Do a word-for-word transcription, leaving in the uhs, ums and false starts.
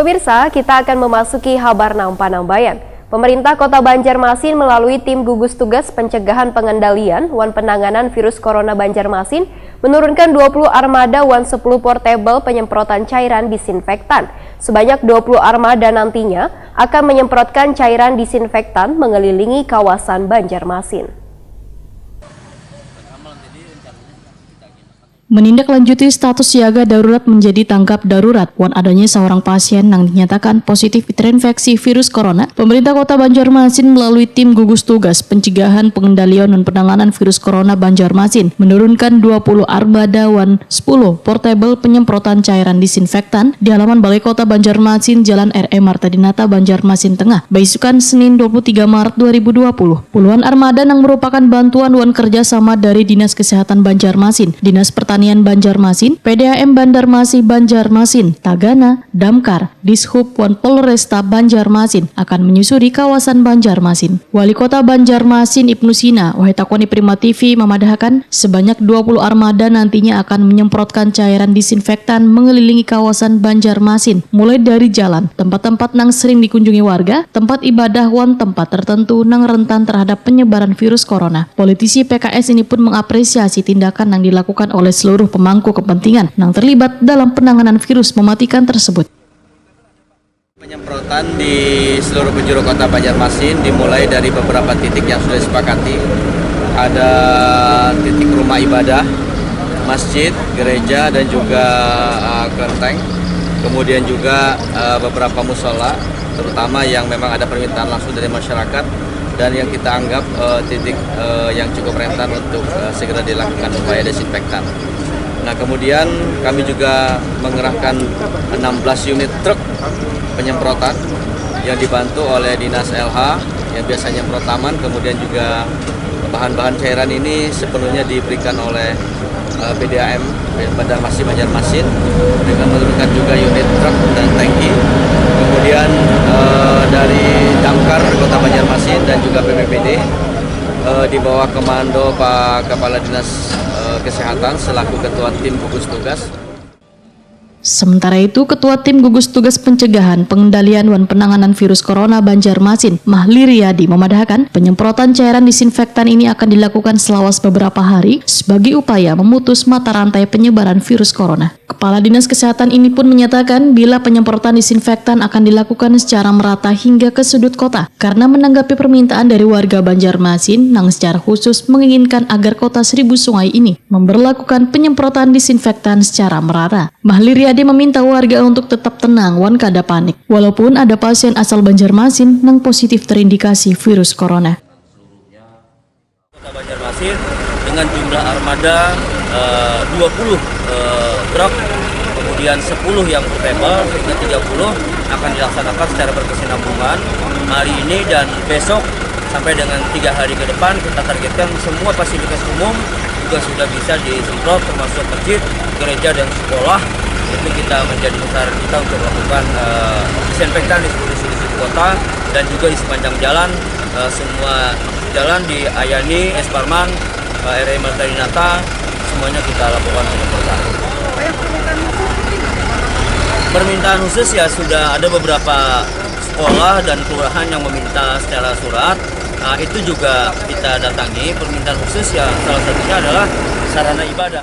Pemirsa, kita akan memasuki habar nang panambayan. Pemerintah Kota Banjarmasin melalui tim gugus tugas pencegahan pengendalian wan penanganan virus corona Banjarmasin menurunkan dua puluh armada wan sepuluh portable penyemprotan cairan disinfektan. Sebanyak dua puluh armada nantinya akan menyemprotkan cairan disinfektan mengelilingi kawasan Banjarmasin. Menindaklanjuti status siaga darurat menjadi tanggap darurat wan adanya seorang pasien nang dinyatakan positif terinfeksi virus corona, pemerintah kota Banjarmasin melalui tim gugus tugas pencegahan pengendalian dan penanganan virus corona Banjarmasin menurunkan dua puluh armada wan sepuluh portable penyemprotan cairan disinfektan di halaman Balai Kota Banjarmasin, Jalan R M Marta Dinata, Banjarmasin Tengah, baisukan Senin dua puluh tiga Maret dua ribu dua puluh. Puluhan armada nang merupakan bantuan wan kerja sama dari Dinas Kesehatan Banjarmasin, Dinas Pertanian Banjarmasin, P D A M Bandarmasih Banjarmasin, Tagana, Damkar, Dishub, wan Polresta Banjarmasin akan menyusuri kawasan Banjarmasin. Wali Kota Banjarmasin Ibnu Sina, wahai takoni Prima T V, mamadahakan sebanyak dua puluh armada nantinya akan menyemprotkan cairan disinfektan mengelilingi kawasan Banjarmasin, mulai dari jalan, tempat-tempat nang sering dikunjungi warga, tempat ibadah, wan tempat tertentu nang rentan terhadap penyebaran virus corona. Politisi P K S ini pun mengapresiasi tindakan yang dilakukan oleh seluruh pemangku kepentingan yang terlibat dalam penanganan virus mematikan tersebut. Penyemprotan di seluruh penjuru kota Banjarmasin dimulai dari beberapa titik yang sudah disepakati. Ada titik rumah ibadah, masjid, gereja, dan juga uh, kelenteng. Kemudian juga uh, beberapa musola, terutama yang memang ada permintaan langsung dari masyarakat dan yang kita anggap uh, titik uh, yang cukup rentan untuk uh, segera dilakukan upaya desinfektan. Nah, kemudian kami juga mengerahkan enam belas unit truk penyemprotan yang dibantu oleh Dinas L H yang biasanya nyemprot taman, kemudian juga bahan-bahan cairan ini sepenuhnya diberikan oleh uh, P D A M Banjarmasin, Banjarmasin dengan menurunkan juga unit truk dan tangki. Kemudian uh, dari Damkar Kota Banjarmasin dan juga P B P D uh, di bawah komando Pak Kepala Dinas uh, Kesehatan selaku Ketua Tim Gugus Tugas. Sementara itu, Ketua Tim Gugus Tugas Pencegahan, Pengendalian, wan Penanganan Virus Corona Banjarmasin, Mahli Riyadi, memadahakan penyemprotan cairan disinfektan ini akan dilakukan selawas beberapa hari sebagai upaya memutus mata rantai penyebaran virus corona. Kepala Dinas Kesehatan ini pun menyatakan bila penyemprotan disinfektan akan dilakukan secara merata hingga ke sudut kota karena menanggapi permintaan dari warga Banjarmasin yang secara khusus menginginkan agar kota Seribu Sungai ini memberlakukan penyemprotan disinfektan secara merata. Mahli Riyadi meminta warga untuk tetap tenang wan kada panik, walaupun ada pasien asal Banjarmasin nang positif terindikasi virus corona. Kota Banjarmasin dengan jumlah armada eh, dua puluh eh, truk, kemudian sepuluh yang portable, sehingga tiga puluh akan dilaksanakan secara berkesinambungan hari ini dan besok sampai dengan tiga hari ke depan. Kita targetkan semua fasilitas umum juga sudah bisa disemprot, termasuk masjid, gereja, dan sekolah. Itu kita menjadi sasaran kita untuk melakukan eh, disinfektan di seluruh sudut kota dan juga di sepanjang jalan, eh, semua jalan di Ayani, Es Parman, eh, R I Marta Dinata, semuanya kita lakukan penyemprotan. Permintaan khusus ya sudah ada beberapa sekolah dan kelurahan yang meminta secara surat. Nah, itu juga kita datangi. Permintaan khusus ya salah satunya adalah sarana ibadah.